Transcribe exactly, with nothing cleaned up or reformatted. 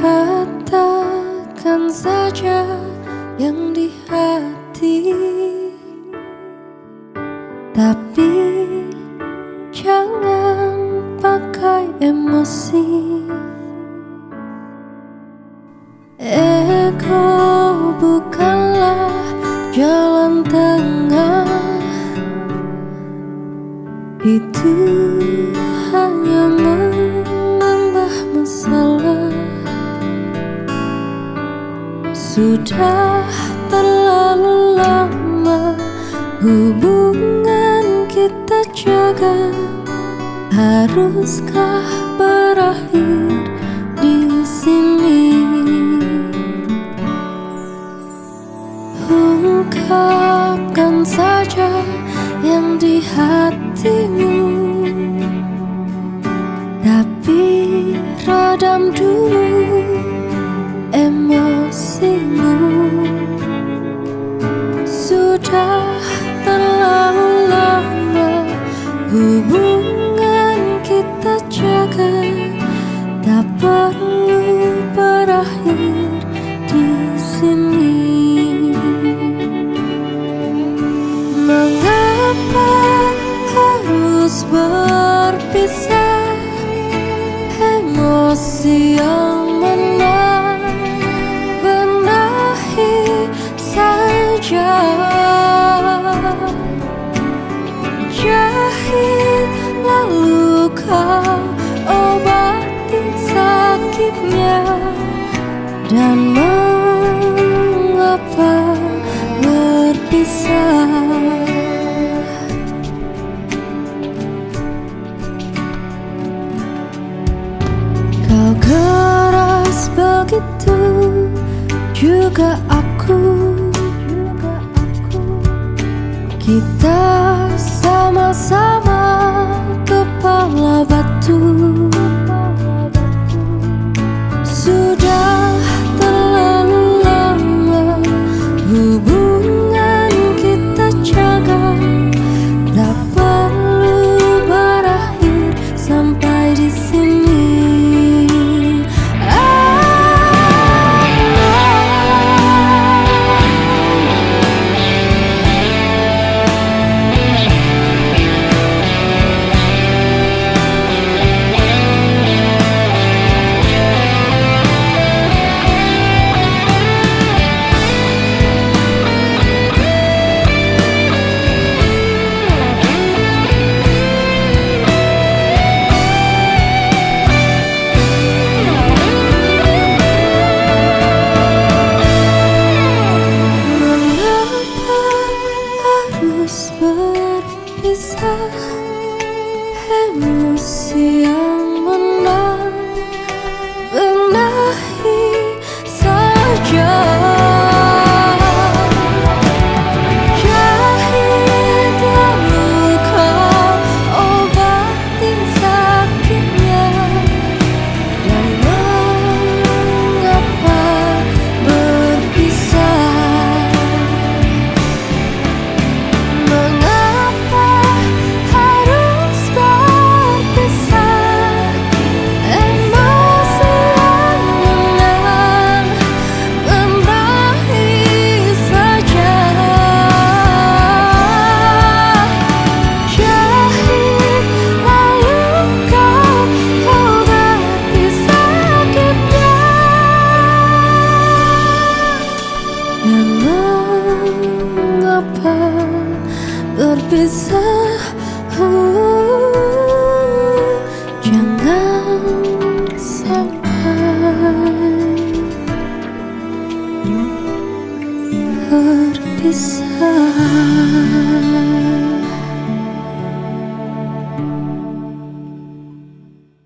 Katakan saja yang di hati, tapi jangan pakai emosi. Ego bukanlah jalan tengah, itu hanya menambah masalah. Sudah terlalu lama hubungan kita jaga, haruskah berakhir di sini? Ungkapkan saja yang di hatimu, tapi redam dulu emosimu. Sudah terlalu lama hubungan kita jaga, tak perlu berakhir di sini. Mengapa harus berpisah? Emosi yang menang, benahi saja. Jahit lalu kau obati sakitnya. Dan mengapa berpisah? Kau keras begitu, juga aku. Kita sama-sama kepala batu. Sudah terlalu lama hubungan kita jaga, tak perlu berakhir sampai di sini. Ah. Mengapa harus berpisah? Emosi yang menang, benahi saja. Jahitlah luka, obati sakitnya. Dan mengapa berpisah? Mengapa harus berpisah? Emosi yang menang, benahi saja. Jahit lalu kau obati sakitnya. Dan mengapa berpisah?